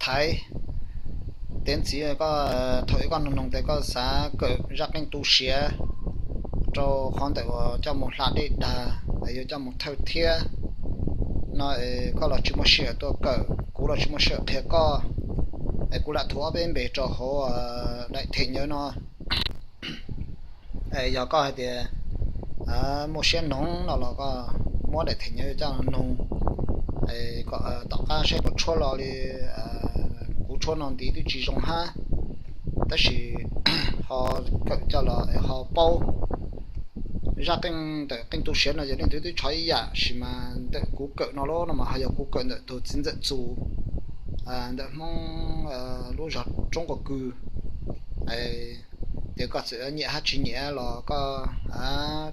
thaiv. Tiav ntxiv koj, thaum ub koj noog noog tes koj xav kawm zaj qeej tu siav rau qhov ntawm uas coj mus hla dej dag, yuav coj mus thawj thiab no, koj los tsis muaj sij hawm tuaj kawm, kuv los tsis muaj sij hawm qhia koj, es kuv lam thuam ob peb npe rau hauv daim them nyawv no. Yog koj hais tias muaj siab noog no los koj muab daim them nyawv coj noog kom tom qab saib puas tshuab los li kuv tshuab no ntiv twb tsis zoo hab, tab sis ho kawm coj los ho paub. Zaj qeej ntawm qeej tu siav no yog leej twg twb tshov ib yam, sis mas ntawm kuv kawm no los no mas ho yog kuv kawm ntawm tus txiv ntxawm Txus ntawm Hmoob lub zos Roob Quas Kws. Ces koj txawm nyiam hab tsis nyiam los koj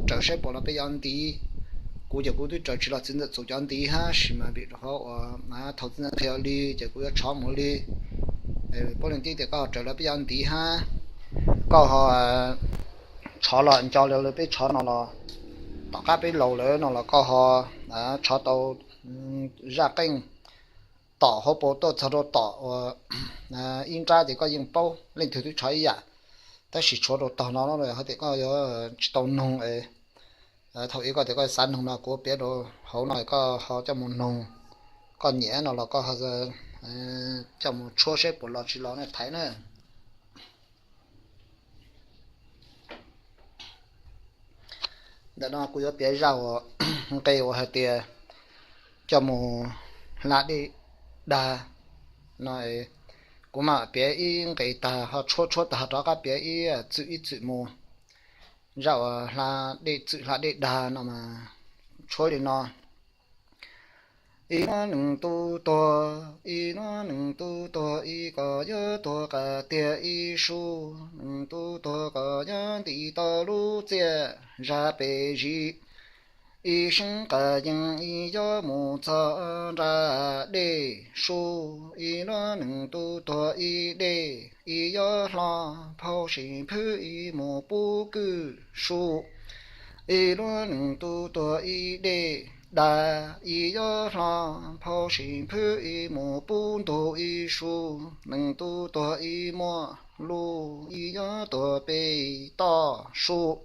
raws saib puas los peb cov ntiv. Kuv ces kuv twb raws tsis los txiv ntxawm Txus cov ntiv hab, sis mas vim rau qhov uas thaum txiv ntxawm qhia li ces kuv yuav tshov mus li. Puab leej tib tias koj ho raws los peb cov ntiv hab, koj ho tshov los nco li peb tshov no los tom qab peb laus lawm no los koj ho tshov tau zaj qeej tom hauv paus tuaj txog rau tom uas ib nrab ces koj yeej paub, leej twg twb tshov ib yam. Tab sis tshuav rau tog no hais tias koj yuav tsis tau noog, thaum ub koj tias koj xav noog no kuv piav rau hauv no koj ho coj mus noog, koj nyiam no los koj coj mus tshuab saib puas los tsis los na thaiv na. Ntawm no kuv yuav piav zaj uas nqe uas hais tias coj mus hla dej dag no. Kuv mam piav ib nqe tag ho tshuab tshuab tag ho rov qab piav ib txwm ib txwm mus. Zaj uas hla dej txwm hla dej dag no mas tshuab li no. Ib lub neej tub tuag, ib lub neej tub tuag ib koj yuav tuag qas tiag ib sub, neej tub tuag koj yuav ntim tau lub txiaj zaj pes zim, ib seeb qas yees ib yuav mus txog nram dej sub, ib lub neej tub tuag ib dej ib yuav hlo phauj sim phwb ib mus pub kwj sub, ib lub neej tub tuag ib dej dag ib yuav hlo phauj sim phwb ib mus pub ntug ib sub, neej tub tuag ib muaj luj ib yuav tuag pes toj sub.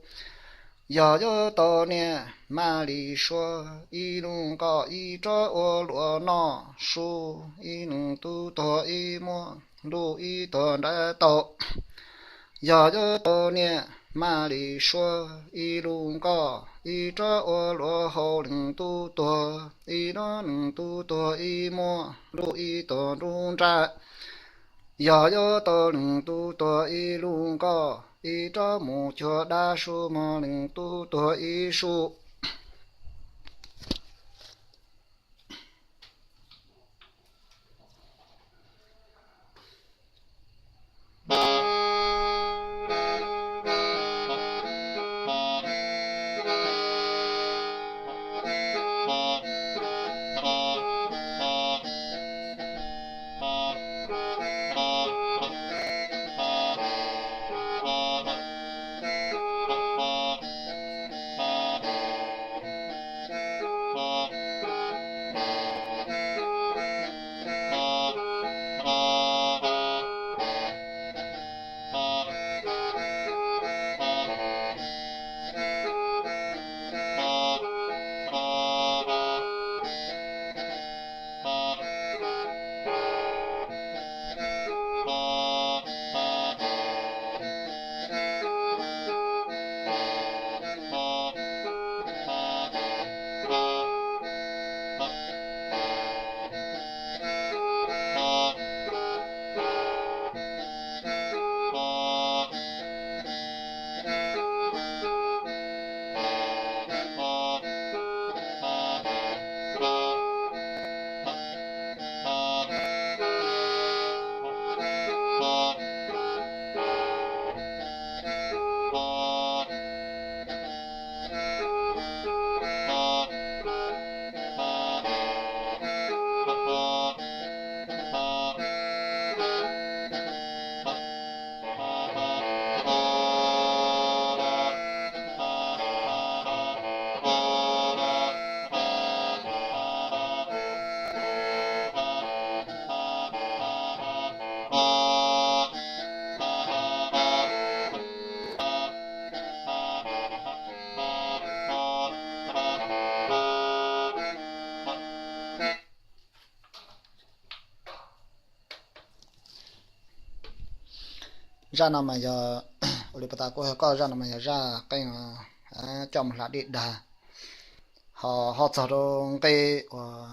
Yog yuav tau niam maj li suav ib lub nkoj ib rab ua luam noj sub, ib neej tub tuag ib muaj luj ib tuag nrab tau. Yog yuav tau niam maj li suav ib lub nkoj ib rab ua luam hau neej tub tuag, ib lub neej tub tuag ib muaj luj ib tuag nruab nrab. Yog yuav tau neej tub tuag ib lub nkoj ib rab mus cuag dab sub mog neej tub tuag ib sub. Zaj no mas yog, ua li pas tas kuj yog koj, zaj no mas yog zaj qeej coj mus hla dej dag, ho ho txog rau nqe uas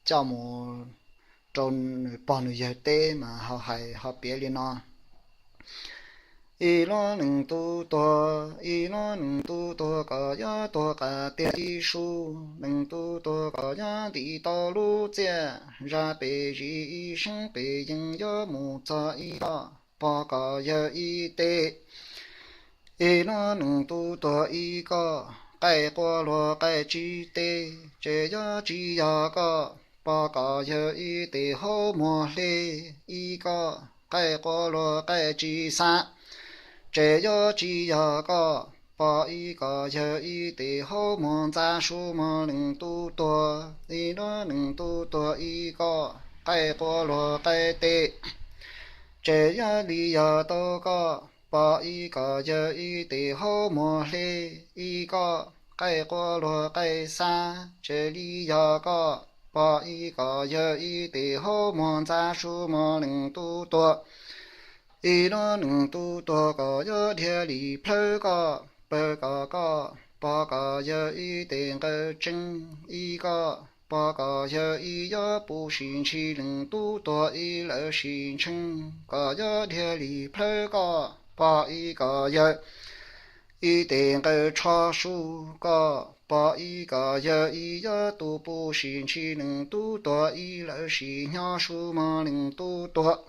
coj mus rau nws pog nws yawg teb mas ho hais ho piav li no: Ib lub neej tub tuag, ib lub neej tub tuag kom yuav tuag qas tiag ib sub. Neej tub tuag kom yuav ntim tau lub txiaj, zaj pes zis ib seeb pes yees yuav mus txog ib koj, pog kom yawg ib teb. Ib lub neej tub tuag ib koj, qaij quaj luag qaij tsis teb, ces yuav tsis yog koj, pog kom yawg ib tes haub muag hle ib koj, qaij quaj luag qaij tsis xav, ces yuav tsis yog koj, pog ib kom yawg ib tes haub muag ntxa su mog. Neej tub tuag, ib lub neej tub tuag ib koj, qaij quaj luag qaij teb, ces yuav li yog tau koj, pog ib kom yawg ib tes haub muag hle ib koj, qaij quaj luag qaij xav, ces li yog koj, pog ib kom yawg ib tes haub muag ntxa su mog. Neej tub tuag, ib lub neej tub tuag kom yuav dhia li plhawv koj, pawg kom koj, pog kom yawg ib tes nqawd tseeb ib koj, pog kom yawg ib yuav puv sim ntshis. Neej tub tuag ib lawv sim ntshee kom yuav dhia li plhawv koj, pog ib kom yawg ib tes nqawd tsho su koj, pog ib kom yawg ib yuav tus puv sim ntshis. Neej tub tuag ib lawv sim nyob su mog. Neej tub tuag.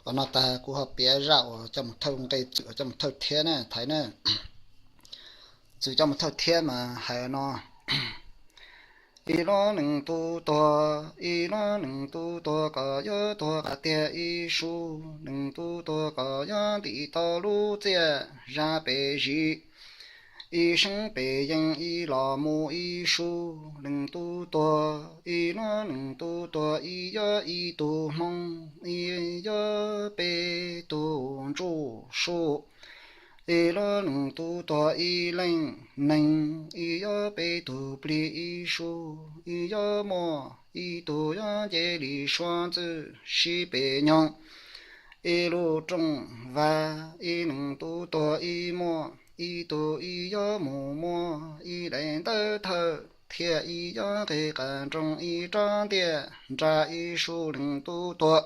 Qhov no tag kuv ho piav zaj uas coj mus thawj nqe txwm, coj mus thawj thiab na, thaiv na. Txwm coj mus thawj thiab mas hais no: Ib lub neej tub tuag, ib lub neej tub tuag kom yuav tuag qas tiag ib sub. Neej tub tuag kom yuav ntim tau lub txiaj, zaj pes zis ib seeb pes yees ib los mus ib sub. Neej tub tuag, ib lub neej tub tuag ib yuav ib tug hmoo, ib yuav peb tug ntsuj su. Ib lub neej tub tuag ib leej neeg, ib yob peb tug plig ib sub, ib yob muaj ib tug yob nce li suav ntxwj sib pem nyoog. Ib lub rooj vag, ib neej tub tuag ib muaj, ib tug ib yob mus muag ib daim ntawv thawj, thiab ib yob nqes qab nroog ib rab ntiaj nrag ib sub neej tub tuag.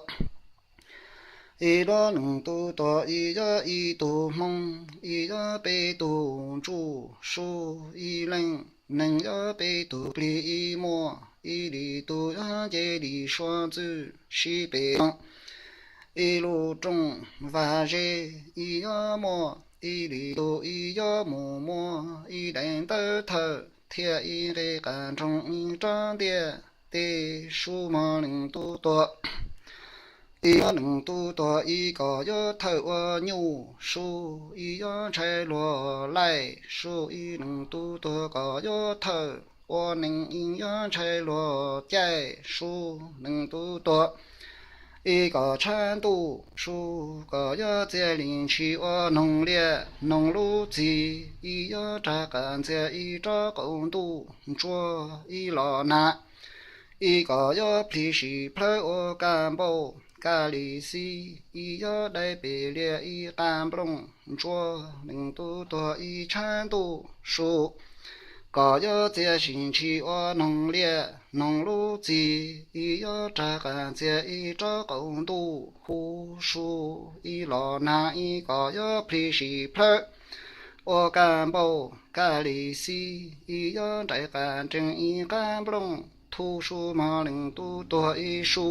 Ib lub neej tub tuag ib yob ib tug hmoob, ib yob peb tug ntsuj, sub ib leej neeg yob peb tug plig ib muaj, ib li tug yob nce li suav ntxwj sib pem nyoog. Ib lub rooj vag zeb, ib yob muaj ib li tug ib yob mus muag ib daim ntawv thawj, thiab ib nqes qab nroog ib rab ntiaj teb sub mog neej tub tuag. Ib lub neej tub tuag ib kom yob thawj ua nyuj, sub ib yob ntshai luag laij, sub ib neej tub tuag kom yob thawj ua neeg ib yob ntshai luag caij, sub neej tub tuag. Ib kom tshab ntuj, sub kom yob txias li ntshis ua noog liaj noog lub txig, ib yob rov qab ntxias ib rab qaum ntuj ntsuag ib los nag. Ib kom yob plhis sim plhawv ua kaj npauj kaj li xib, ib yob dai pes liaj ib qab nplooj ntsuag neej tub tuag ib tshab ntuj, sub kom yob txias sim ntshis ua noog liaj noog lub txig, ib yob rov qab ntxias ib rab qaum ntuj huv su ib los nag. Ib kom yob plhis sim plhawv ua kaj npauj kaj li xib, ib yob nraim qab nreeg ib qab nplooj thu su mog neej tub tuag ib su.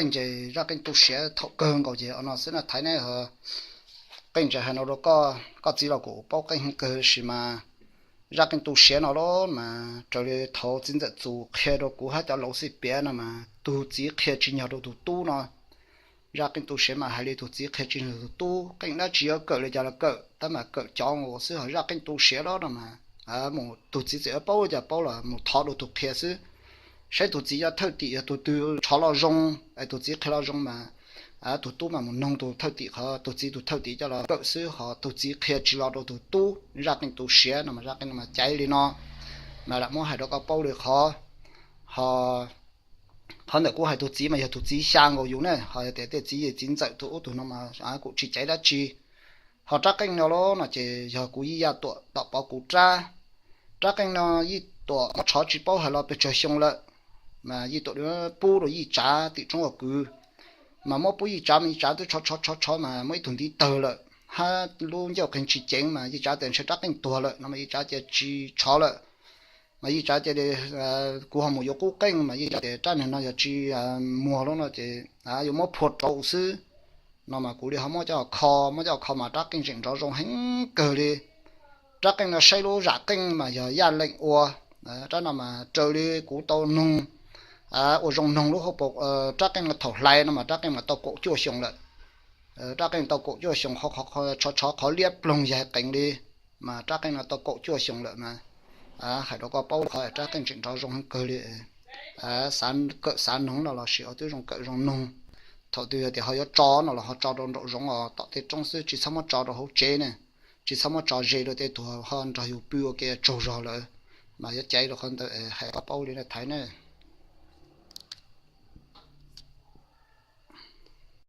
Qeej ces zaj qeej tu siav thaum kawg nkaus ces no xwb na Thaiv ne. Qeej ces hais no rau koj, koj txiv los kuj paub qeej kawg sis mas zaj qeej tu siav no los mas raws li thaum txiv ntxawm Txus qhia rau kuv hab cov laus xij piav no mas tus txiv qhia tsis nyog rau tus tub no. Zaj qeej tu siav mas hais li tus txiv qhia tsis nyog tus tub, qeej dab tsi yuav kawm li cas los kawm tab mas kawm cov nkaus xwb. Ho zaj qeej tu siav los no mas mus tus txiv txawm yuav paub cas paub los mus thov rau tus qhia xwb, saib tus txiv cov thawj tim yog tus twg rov los zoo, es tus txiv qhia los zoo mas tus tub mas mus noog tus thawj tim qhov tus txiv tus thawj tim coj los kawm xwb. Ho tus txiv qhia tsis los rau tus tub, zaj qeej tu siav no mas zaj qeej no mas caiv li no mas lam muab hais rau koj paub li qhov. Ho qhov ntawm kuv hais tus txiv mas yog tus txiv xya nkaus yus ne, ho yog tias tej txiv txiv ntxawm tus ub tus no mas kuj tsis caiv dab tsi. Ho rab qeej no los no ces yog kuv Yij Yaj Tuam tom pov kuv rab. Rab qeej no Yij Tuam tshov tsis paub hais los pes tsawg xyoo lawm, mas Yij Tuam pub rau Yij Tsav tim roob Vaj Kwv. Mas muab pub Yij Tsav mas Yij Tsav twb tshov tshov tshov tshov mas muaj ib tug ntiv tawg lawm, hab lub ncauj qeeg tsis ceev mas Yij Tsav tias ntshe rab qeej tuag lawm no mas Yij Tsav tias tsis tshov lawm. Mas Yij Tsav tias kuv ho mus yuav qub qeej mas Yij Tsav tias rab niag no yog tsis muag lub no ces yuav muab phua rau xwb. No mas kuv li ho muab coj kho, muab coj kho mas rab qeej tseem nrov zoo heev kawg li. Rab qeej no saib lub zam qeej mas yog Yaj Leej ua. Rab no mas raws li kuv tau noog, ua zoo noog lub hauv paus rab qeej no thaum hlais no mas rab qeej mas tau kaum cuaj xyoo lawm. Rab qeej tau kaum cuaj xyoo, tshov qhov liab ploog yaig qeev li, mas rab qeej no tau kaum cuaj xyoo lawm mas hais rau koj paub qhov rab qeej tseem nrov zoo heev kawg li. Kawm xav noog no los sis ho twb zoo kawm zoo noog. Thaum twg yog tias ho yuav tso no los ho tso rau nraum zoov os, tom tej roob xwb, tsis txhob muab tso rau hauv tsev ne, tsis txhob muab tso ze rau tej tug ho nrog yus pw ua ke tsaug zog lawm. Mas yuav caiv rau qhov ntawd hais koj paub li na Thaiv ne.